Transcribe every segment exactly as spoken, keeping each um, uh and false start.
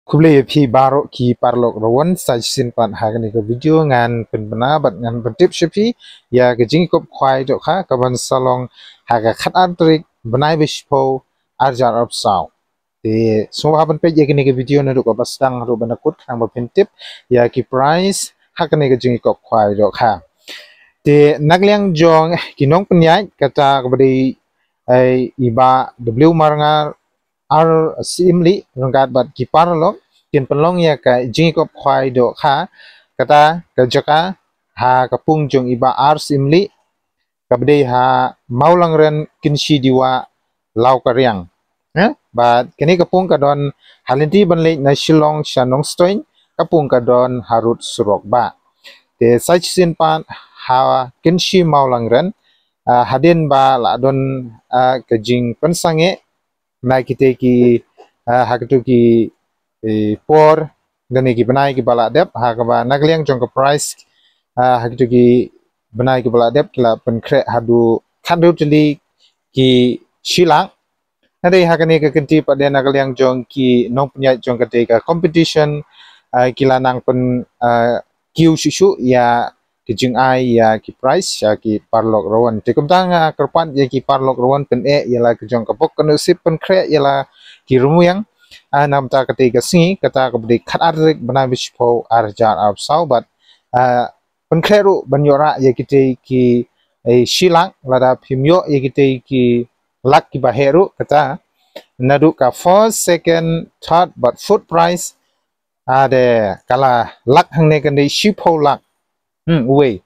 Khublei ïa phi baroh ki paralok rawan, sa shisien pat ha kane ka video ngan pynbna bad ngan pyntip sha phi ïa ka jingïakop khwai dohkha kaban sa long ha ka khatar tarik bnai ba shiphew arhajar arphew saw. Te sngewbha ban peit ïa kane ka video naduh kaba sdang haduh ban da kut khnang ba phin tip ïa ki price ha kane ka jingïakop khwai dohkha. Te na ka liang jong ki nongpynïaid kata kaba dei, eh, i Bah W Marngar R Syiemlieh ryngkat bad ki paralok kin pynlong ïa ka jingïakop khwai dohkha kata ka jaka ha ka pung jong i Bah R Syiemlieh kaba dei ha Mawlangren, Kynshi Dewa, Lawkariang. Eh, bad kane ka pung ka don ha lynti ban leit na Shillong sha Nongstoiñ, ka pung ka don harud surok bah. Te sa shisien pat ha Kynshi Mawlangren, ah, hadien ba la don, ah, ka jingpynsangeh na kitei ki, ah, ha kito ki, eh, por lane ki bnai kiba la dep, ha kaba na ka liang jong ka price, ah, ha kito ki bnai kiba la dep ki la pynkhreh haduh khathynriew tylli ki shilak. Hynrei ha kane ka kynti pat de na ka liang jong ki nongpynïaid jong katei ka competition, ah, ki la nang pyn, ah, kiew shuh shuh ïa ka jingai ïa ki prize ïa ki paralok rawan. Te kumta nga kyrpad ïa ki paralok rawan pyneh ïa la ka jong ka bok ka nusip, pynkhreh ïa la ki rymmiang, ah, namar katei ka sngi kata kaba dei khatar tarik bnai ba shiphew arhajar arphew saw bad, ah, pynkhreh ruh ban ïoh rah ïa kitei ki, eh, shilak, lada phim ïoh ïa kitei ki lak kiba heh ruh kata naduh ka first, second, third bad fourth prize. Ade, ka la lak hangne kan dei shiphew lak. Hmm, uwei.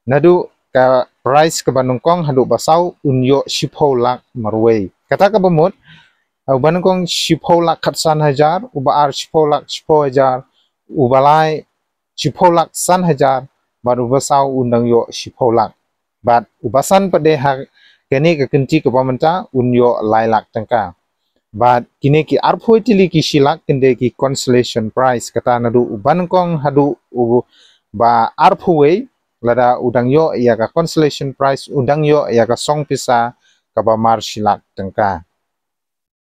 Naduh ka prize kaba nyngkong haduh ba saw un ïoh shiphew lak marwei. Kata kaba mut, uba nyngkong shiphew lak khatsan hajar, uba ar shiphew lak shiphew hajar, uba lai shiphew lak san hajar, bad uba saw un dang ïoh shiphew lak. Bad uba san pat de ha kane ka kynti kaba mynta un ïoh lai lak tyngka. Bad kine ki arphew tylli ki shilak kin dei ki consolation prize, kata naduh uba nyngkong haduh uba arphew wei, lada u dang ïoh ïa ka consolation prize u dang ïoh ïa ka song pisa kaba mar shilak tyngka.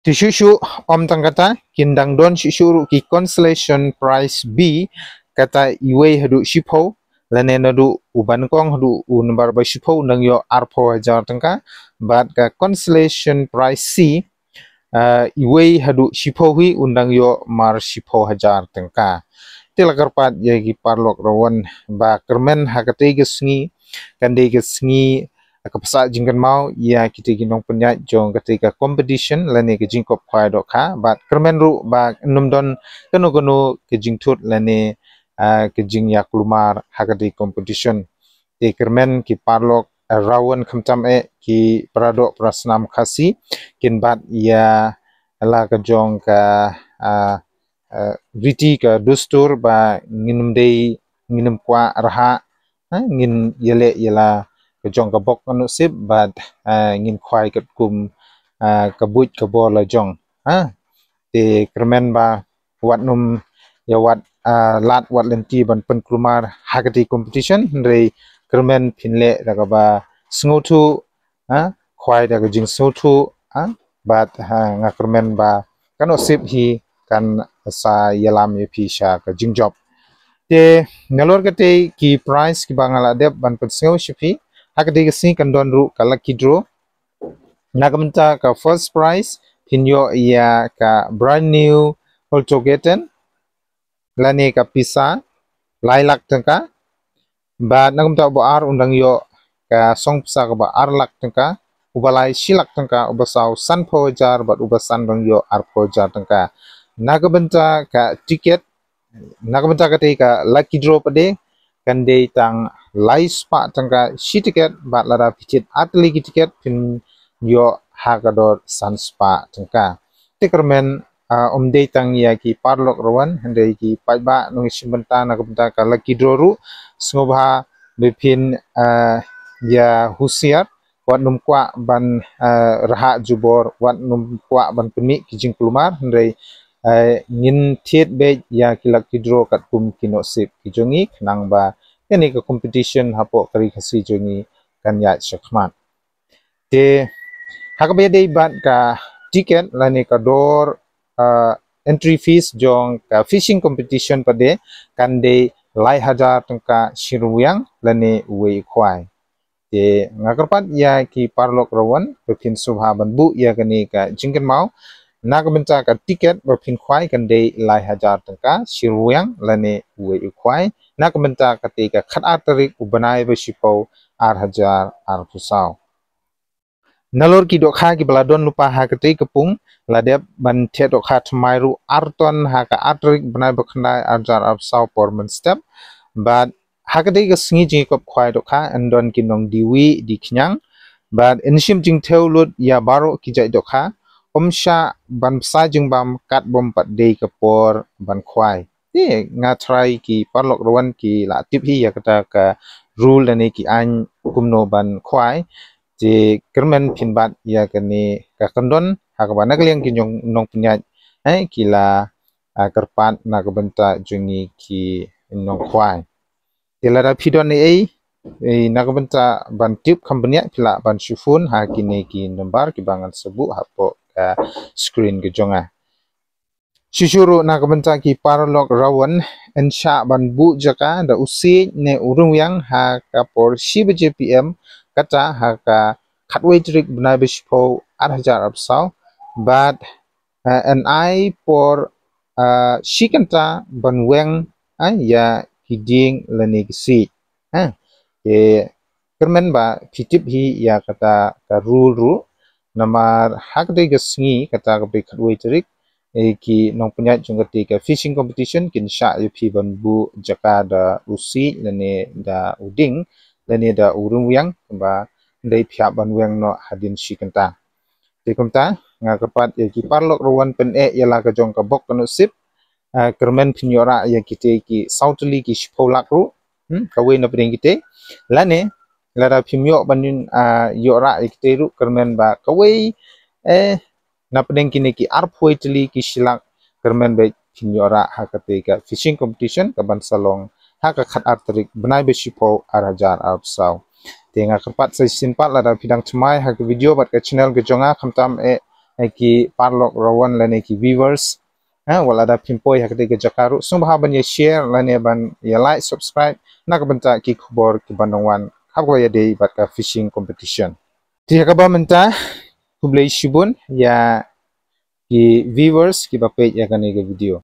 Te shuh shuh ym tang kata, kin dang don shuh shuh ruh ki consolation prize B, kata iwei haduh shiphew, lane naduh uba nyngkong haduh u nombar ba shiphew un dang ïoh arphew hajar tyngka, bad ka consolation prize C, ah, iwei haduh shiphew hi un dang ïoh mar shiphew hajar tyngka. Te la kyrpad ïa ki paralok rawan ba kyrmen ha katei ka sngi kan dei ka sngi kaba sah jingkynmaw ïa kitei ki nongpynïaid jong katei ka competition lane ka jingïakop khwai dohkha, bad kyrmen ruh ba ym don kano kano ka jingthut lane, ah, ka jingïakulmar ha katei competition. Te kyrmen ki paralok, ah, rawan khamtam eh ki paradoh parasnam Khasi kin bat ïa la ka jong ka, ah, ah, riti ka dustur ba ngin ym dei, ngin ym kwah rhah, ha, ngin ïaleh ïa la ka jong ka bok ka nusip bad, ah, ngin khwai katkum, ah, ka buit ka bor la jong, ha. Te kyrmen ba wat nym ïa wat, ah, lad wat lynti ban pynkulmar ha katei competition, hynrei kyrmen phin leh da kaba sngewthuh, ha, khwai da ka jingsngewthuh, ha, bad, ha, nga kyrmen ba ka nusip hi kan sa ïalam ïa phi sha ka jingjop. Te nalor katei ki prize kiba nga la dep ban pynsngew sha phi, ha katei ka sngi kan don ruh ka lucky draw. Na ka bynta ka first prize phin ïoh ïa ka brand new Alto K ten lane ka pisa lai lak tyngka. Bad na ka bynta uba ar un dang ïoh ka song pisa kaba ar lak tyngka, uba lai shi lak tyngka, uba saw sanphew hajar bad uba san dang ïoh arphew hajar tyngka. Na ka bynta ka tiket, na ka bynta katei ka lucky draw pat de kan dei tang lai spah tyngka shi tiket, bad lada phi thied ar tylli ki tiket phin ïoh ha ka dor san spah tyngka. Te kyrmen, ah, ym dei tang ïa ki paralok rawan, hynrei ki paidbah nongshim bynta na ka bynta ka lucky draw ruh sngewbha ba phin, ah, ïa husiar, wat nym kwah ban, ah, rhah jubor, wat nym kwah ban pynmih ki jingkulmar, hynrei, ah, ngin thied beit ïa ki lucky draw katkum ki nusip ki jong ngi khnang ba kane ka competition hapoh ka ri Khasi jong ngi kan ïaid shakhmat. Te ha kaba ïadei bad ka tiket lane ka dor, ah, entry fees jong ka fishing competition pat de kan dei lai hajar tyngka shi rwiang lane uwei u khwai. Te nga kyrpad ïa ki paralok rawan ba phin sngewbha ban buh ïa kane ka jingkynmaw, na ka bynta ka tiket ba phin khwai kan dei lai hajar tyngka shi rwiang lane uwei u khwai, na ka bynta kata ka khatar tarik u bnai ba shiphew ar hajar arphew saw. Nalor ki dohkha kiba la don lypa ha katei ka pung, la dep ban theh dohkha thymmai ruh ar ton ha ka ar tarik bnai ba khyndai ar hajar arphew saw por mynstep. Bad ha katei ka sngi jingïakop khwai dohkha yn don ki nongdie wieh die khñiang. Bad yn shim jingthew lut ïa baroh ki jait dohkha, ym shah ban bsa jingbam katba ym pat dei ka por ban khwai. Te nga tharai ki paralok rawan ki la tip hi ïa kata ka rule lane ki aiñ kumno ban khwai. Te kyrmen phin bat ïa kane ka kyndon ha kaba na ka liang ki nong, nongpynïaid, eh, ki la, ah, kyrpad na ka bynta jong ngi ki nongkhwai. Te lada phi don ei ei, eh, na ka bynta ban tip kham bniah phi lah ban shu phone ha kine ki number kiba ngan sa buh hapoh ka screen ka jong nga. Shuh shuh ruh na ka bynta ki paralok rawan, yn shah ban buh jaka da u siej ne u rwiang ha ka por shi baje P M, kata ha ka khatwei tarik bnai ba shiphew ar hajar arphew saw. Bad, eh, yn ai por, eh, shi kynta ban weng, eh, ïa ki dieng lane ki siej. Eh, te kyrmen ba phi tip hi ïa kata ka rule ruh. Namar ha katei ka sngi, kata ka ba khatwei tarik, eh, ki nongpynïaid jong katei ka fishing competition kin shah ïa phi ban buh jaka da u siej lane da u dieng lane da u rwiang, ba dei phi hap ban weng noh hadien shi kynta. Te kumta nga kyrpad ïa ki paralok rawan pyneh ïa la ka jong ka bok ka nusip. Ah, kyrmen phin ïoh rah ïa kitei ki saw tylli ki shiphew lak ruh. Hmm, kawei na pdeng kitei. Lane lada phim ïoh ban, ah, ïoh rah ïa kitei ruh, kyrmen ba kawei, eh, na pdeng kine ki arphew tylli ki shi lak, kyrmen ba phin ïoh rah ha katei ka fishing competition kaban sa long ha ka khatar tarik bnai ba shiphew ar hajar arphew saw. Te nga kyrpad sa shisien pat lada phi dang thymmai ha ka video bad ka channel ka jong nga, khamtam eh, eh, ki paralok rawan lane ki viewers, ha, wat lada phim poi ha katei ka jaka ruh, sngewbha ban ïa share lane ban ïa like, subscribe na ka bynta ki khubor kiban dang wan ha kaba ïadei bad ka fishing competition. Te ha kaba mynta, khublei shibun ïa ki viewers kiba peit ïa kane ka video.